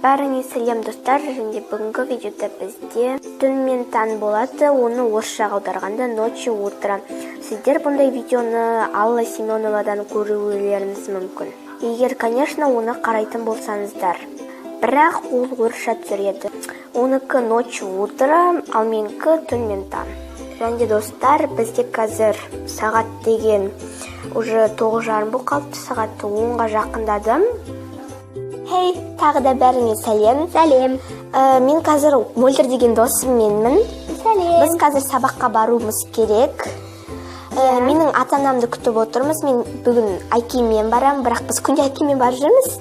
Бәріңе сәлем, достар! Және бүгінгі видеода бізде түн мен таң болады, оны орысшаға аударғанда ночь и утро. Сіздер бұндай видеоны Алла Семеновадан көрулеріңіз мүмкін. Егер, конечно, оны қарайтын болсаңыздар. Бірақ ол орысша түсіреді. Оныкі ночь и утро, ал менікі түн мен таң. Және де, достар, бізде қазір сағат деген уже 9:30 болып қалыпты, сағат 10-ға жақындады. Хей, тағы да бәріңе сәлем. Сәлем. Мен қазір Мөлдір деген досымменмін. Сәлем. Біз қазір сабаққа баруымыз керек. Менің ата-анамды күтіп отырмыз. Мен бүгін әкеммен барамын, бірақ біз күнде әкеммен барып жүрміз.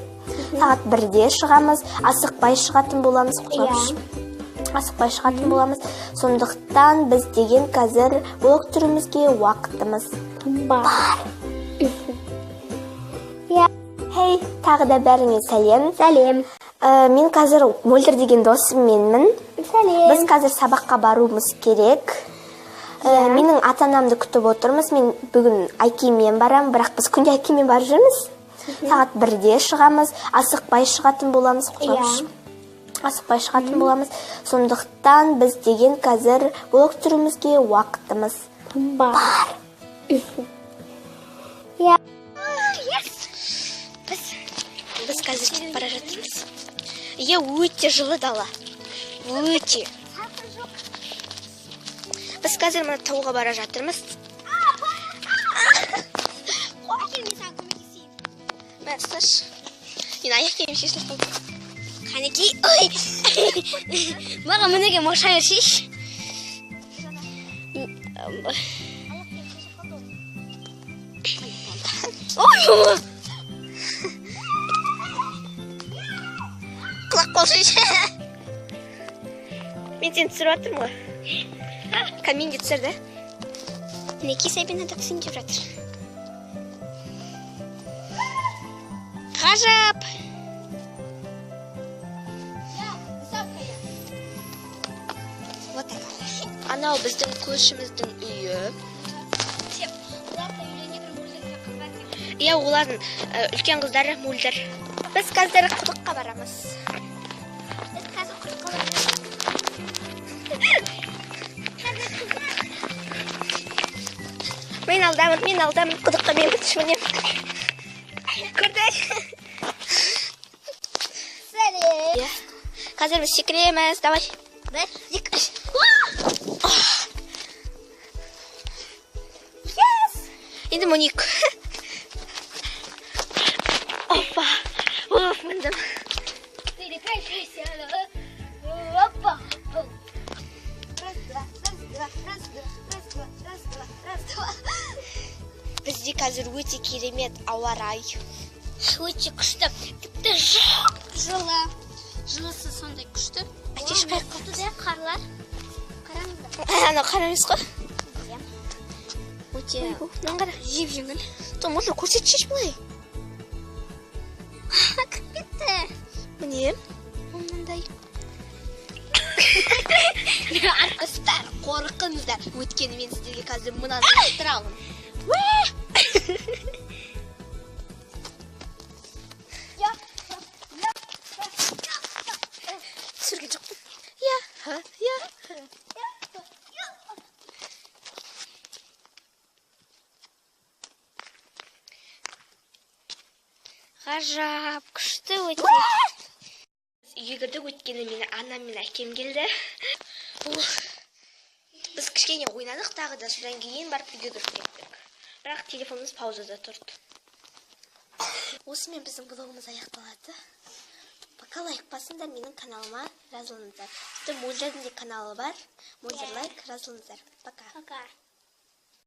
Сағат 1-де шығамыз, асықпай шығатын боламыз. Асықпай шығатын боламыз. Сондықтан біз деген қазір блог түсіруімізге уақытымыз бар. Иә. Хей, тағы да бәріңе сәлем. Сәлем. Мен қазір Мөлдір деген досымменмін. Сәлем. Біз қазір сабаққа баруымыз керек. Менің ата-анамды күтіп отырмыз. Мен бүгін әкеммен барамын, бірақ біз күнде әкеммен барып жүрміз. Сағат 1-де шығамыз, асықпай шығатын боламыз. Асықпай шығатын боламыз. Сондықтан біз деген қазір блог түсіруімізге уақытымыз бар. Иә. Біз қазір кетіп бара жатырмыз. Иә, өте жылы дала. Өте. Біз қазір мына тауға бара жатырмыз. Мә, ұсташы. Мен аяқ киімім шешіліп қалды. Қанекей, ой. Маған мінеге маша бершейші. Ой, мама. Құлақ қолшышы. Мен сені түсіріп жатырмын ғой. Камин де түсірді. Мінекей, Сабина да түсін деп жатыр. Ғажап. Вот так. Анау біздің көршіміздің үйі. Иә, олардың үлкен қыздары Мөлдір. Біз қазір құдыққа барамыз. Біз қазір құдыққа барамыз. Мен алдамын, мен алдамын, құдыққа мен бітішмінем. Көрдік. Сәлем. Иә. Қазір біз секіреміз, давай. 1, 2, 3. Yes! Енді Моник. Опа! Оф, міндім. Опа! Раз, два, раз, два, раз, два, раз, два, раз, два, раз, два. Бізде қазір өте керемет ауа райы. Өте күшті. Тіпті жылы. Жылысы сондай күшті. Әтеш қай Күшті де қарлар. Қараңыздар. Анау қар емес қой. Иә. Өте. Мынаны қара. Жеп-жеңіл. Том, можно көрсетші былай. Кіріп кетті. Міне. Мынандай. Достар, қорқыңыздар. Өйткені мен сіздерге қазір мынаны лақтырамын. Түсірген жоқпын. Иә, иә. Ғажап, күшті өте. Үйге кірдік, өйткені мені анам мен әкем келді. Біз кішкене ойнадық тағы да, содан кейін барып үйге кіріп кеттік. Бірақ телефонымыз паузада тұрды. Осымен біздің блогымыз аяқталады. Пока лайк басыңдар, менің каналыма жазылыңыздар. Тіпті Мөлдірдің де каналы бар. Мөлдір лайк, жазылыңыздар. Пока. Пока.